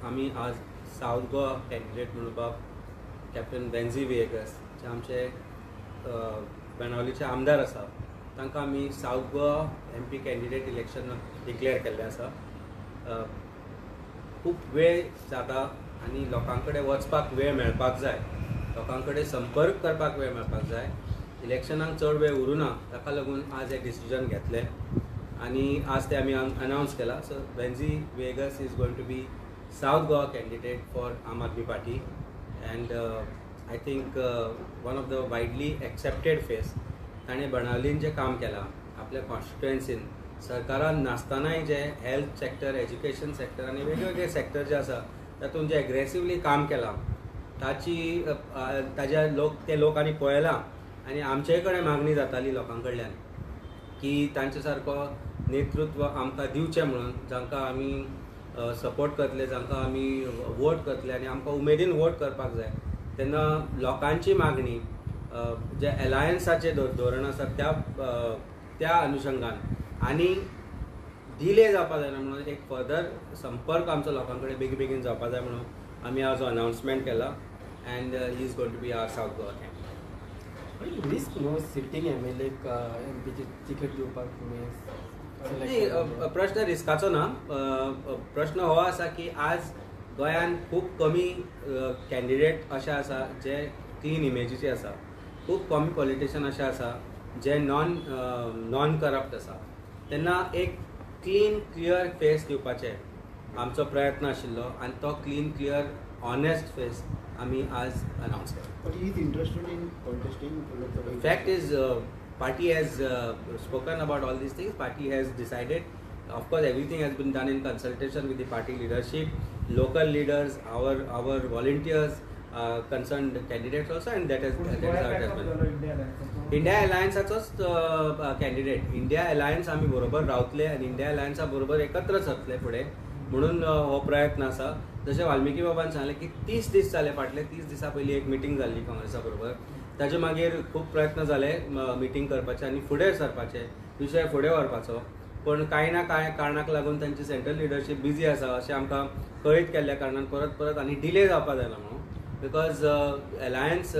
आमी आज south Goa candidate म्हणून बाब कॅप्टन वेन्झी व्हिएगस जे आमचे बेणावलीचे आमदार आसा तांकां आमी South Goa MP candidate election declare केल्लें आसा. खूब वेळ जाता आनी लोकां कडेन वचपाक वेळ मेळपाक जाय, लोकां कडेन संपर्क करपाक वेळ मेळपाक जाय. इलेक्शनाक चड वेळ उरूना, ताका लागून आज हें डिसिजन घेतलें आनी आज ते आमी अनावन्स केला. So Venzy Viegas is going to be South Goa candidate for Aam Aadmi Party and I think one of the widely accepted face. ताणें बाणावलीन जें काम केलां आपल्या कॉन्स्टिट्युएन्सीन, सरकारान नासतनाय जे हेल्थ सेक्टर, एज्युकेशन सेक्टर आनी वेगवेगळे सेक्टर जे आसा तातूंत जे एग्रेसिवली काम केलां ताची ताज्या लोक ते लोकांनी पळयलां आनी आमचे कडेन मागणी जाताली लोकां कडल्यान की तांचे सारको नेतृत्व आमकां दिवचें म्हणून, जांकां आमी सपोर्ट करतले, जांकां आमी वोट करतले आनी आमकां उमेदीन वोट करपाक जाय. तेन्ना लोकांची मागणी जे एलायन्साचे धोरण आसा त्या त्या अनुशंगान आनी डिले जावपा जायना म्हणून एक फर्दर संपर्क आमचो लोकां कडेन बेगीन बेगीन जावपा जाय म्हणून आमी आज अनावन्समेंट केला and he is going to be our South Goa candidate. Risk न्हू सिटींग एम एल एक एम पीची तिकेट दिवपाक तुमी? प्रश्न रिस्काचो ना, प्रश्न हो आसा की आज गोंयांत खूब कमी कॅन्डिडेट अशे आसा जे क्लीन इमेजीचे आसा, खूब कमी पॉलिटिशियन अशे आसा जे नॉन करप्ट आसा. तेन्ना एक क्लीन क्लियर फेस दिवपाचें आमचो प्रयत्न आशिल्लो आनी तो क्लीन क्लियर ऑनेस्ट फेस आमी आज अनावन्स केला. But he is interested in contesting? Fact is, party has spoken about all these things. Party has decided. Of course, everything has been done in consultation with the party leadership, local leaders, our volunteers, concerned candidates also, and that is how it has been. India अलायन्साचोच candidate, India alliance आमी बरोबर रावतले आनी India अलायन्सा बरोबर एकत्र सरतले फुडें म्हणून हो प्रयत्न आसा. जशें वाल्मिकी बाबान सांगलें की 30 दीस जाले, फाटले 30 दिसां पयलीं एक मिटींग जाल्ली काँग्रेसा बरोबर, ताजे मागीर खूब प्रयत्न जाले मिटींग करपाचे आनी फुडें सरपाचे, विशय फुडें व्हरपाचो, पण कांय ना कांय कारणाक लागून तांची सेंट्रल लिडरशीप बिजी आसा अशें आमकां कळीत केल्ल्या कारणान परत परत आनी डिले जावपा जायना म्हणून, because alliance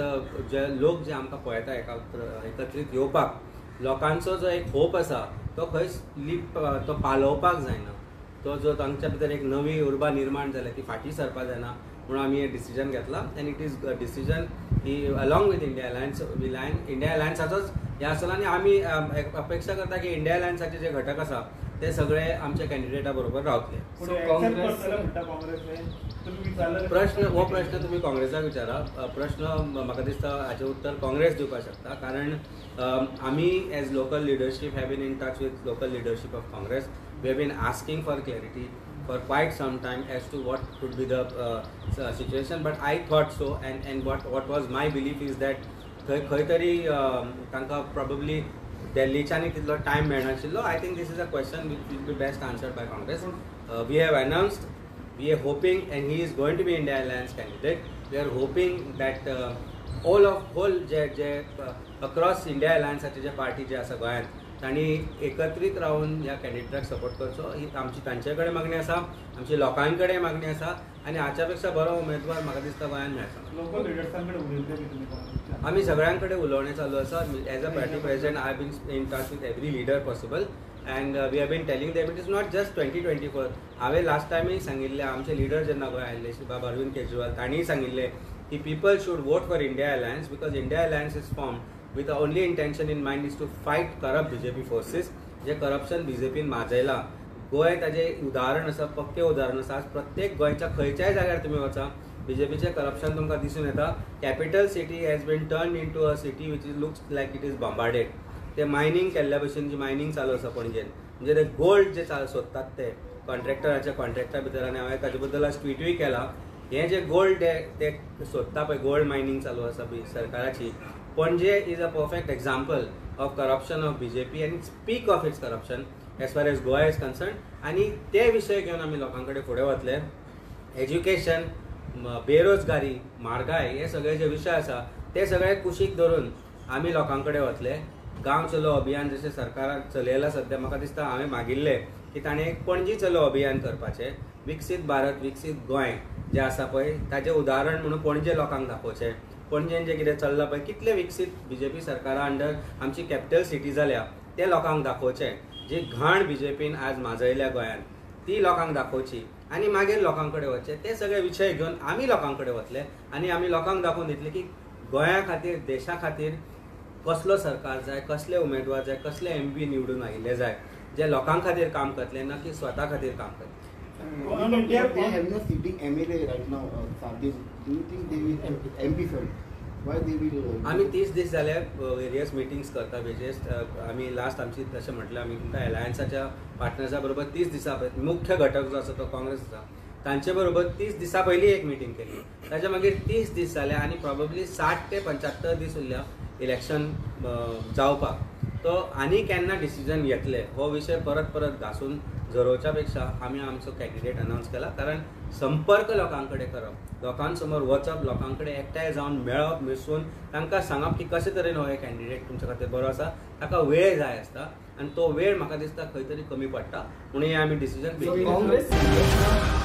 जे लोक जे आमकां पळयता एकत्रीत येवपाक लोकांचो जो एक होप आसा तो खंयच लिप तो पालोवपाक जायना, तो जो तांच्या भितर एक नवी उर्बा निर्माण जाल्या ती फाटीं सरपाक जायना म्हणून आमी हें डिसिजन घेतलां. And it is a decision की along with India alliance, India अलायन्साचोच हें आसतलो आनी आमी अपेक्षा करता की इंडिया अलायन्साचे जे घटक आसा ते सगळे आमच्या कॅन्डिडेटा बरोबर रावतले. प्रश्न हो प्रश्न तुमी काँग्रेसाक विचारा, प्रश्न म्हाका दिसता हाचें उत्तर काँग्रेस दिवपाक शकता, कारण आमी as local leadership have been in touch with local leadership of Congress. We have been asking for clarity for quite some time as to what could be the situation, but I thought so and what was my belief is that थंय खंय तरी तांकां probably दिल्लीच्यानी तितलो time मेळनाशिल्लो. I think this is a question which will be best answered by Congress. We have announced, we are hoping, and he is going to be India Alliance candidate. We are hoping that all of whole J J across India अलायन्साचे J party जे आसा गोंयांत तांणी एकत्रीत रावन ह्या कॅन्डिडेटाक support करचो ही आमची तांचे कडेन मागणी आसा, आमची लोकां कडेन मागणी आसा आनी हाच्या पेक्षा बरो उमेदवार म्हाका दिसता गोंयांत मेळचो. आमी सगळ्यां कडेन उलोवणें चालू आसा. As a party president I have been in touch with every leader possible and we have been telling them it is not just 2024. हांवें लास्ट टायमूय सांगिल्लें, आमचे लिडर जेन्ना गोंय आयिल्ले श्री बाब अरविंद केजरीवाल तांणीय सांगिल्लें की people should vote for India Alliance because India Alliance is formed with the only intention in mind is to fight corrupt BJP forces. J corruption बीजेपीन माजयलां, Goa ताजें उदाहरण आसा, पक्कें उदाहरण आसा. आज प्रत्येक गोंयच्या खंयच्याय जाग्यार तुमी वचा बीजेपीचें करप्शन तुमकां दिसून येता. Capital city has been turn into a city which is looks like it is bombarded. ते मायनींग केल्ल्या भशेन जी मायनींग चालू आसा पणजेन, म्हणजे ते गोल्ड जे सोदतात ते कॉन्ट्रॅक्टराच्या कॉन्ट्रॅक्टा भितर, आनी हांवें ताजे बद्दल आज ट्विटूय केला. हें जे गोल्ड ते सोदता पळय, गोल्ड मायनींग चालू आसा सरकाराची. Panaji is a perfect example of corruption of BJP and its peak of its corruption as far as Goa is concerned. आनी ते विशय घेवन आमी लोकां कडेन फुडें वतले. एज्युकेशन, बेरोजगारी, म्हारगाय हे सगळे जे विशय आसा ते सगळे कुशीक धरून आमी लोकां कडेन वतले. गांव चलो अभियान जशें सरकारान चलयलां सद्या, म्हाका दिसता हांवें मागिल्लें की ताणें एक पणजी चलो अभियान करपाचें, विकसीत भारत विकसीत गोंय जें आसा पळय ताजें उदाहरण म्हणून पणजे लोकांक दाखोवचें. पणजेन जें कितें चल्लां पळय कितलें विकसीत बीजेपी सरकारा अंडर आमची कॅपिटल सिटी जाल्या तें लोकांक दाखोवचें. जी घाण बीजेपीन आज माजयल्या गोंयांत ती लोकांक दाखोवची आनी मागीर लोकां कडेन वचचें. ते सगळे विशय घेवन आमी लोकां कडेन वतले आनी आमी लोकांक दाखोवन दितले की गोंया खातीर देशा खातीर कसलो सरकार जाय, कसले उमेदवार जाय, कसले MP निवडून आयिल्ले जाय जे लोकां खातीर काम करतले, ना की स्वता खातीर काम करतले. They have no sitting MLA right now, Sardin. Do you think they will MP, sorry? Why they will? आमी 30 दीस जाले वेरियस मिटिंग्स करता बेजेस. आमी लास्ट आमची तशें म्हटलें आमी तुमकां एलायन्साच्या पार्टनर्सा बरोबर 30 दिसां मुख्य घटक जो आसा तो काँग्रेस आसा तांचे बरोबर 30 दिसां पयलीं एक मिटींग केली. ताच्या मागीर 30 दीस जाले आनी प्रॉबेबली 60 ते 75 दीस उरल्या इलेक्शन जावपाक. तो आनी केन्ना डिसिजन घेतले हो विशय परत परत घासून झरोवच्या पेक्षा आमी आमचो कॅन्डिडेट अनावन्स केला. कारण संपर्क लोकां कडेन करप, लोकां समोर वचप, लोकां कडेन एकठांय जावन मेळप, मिसळून तांकां सांगप की कशे तरेन हो कॅन्डिडेट तुमच्या खातीर बरो आसा, ताका वेळ जाय आसता आनी तो वेळ म्हाका दिसता खंय तरी कमी पडटा म्हणून हे आमी डिसिजन. काँग्रेस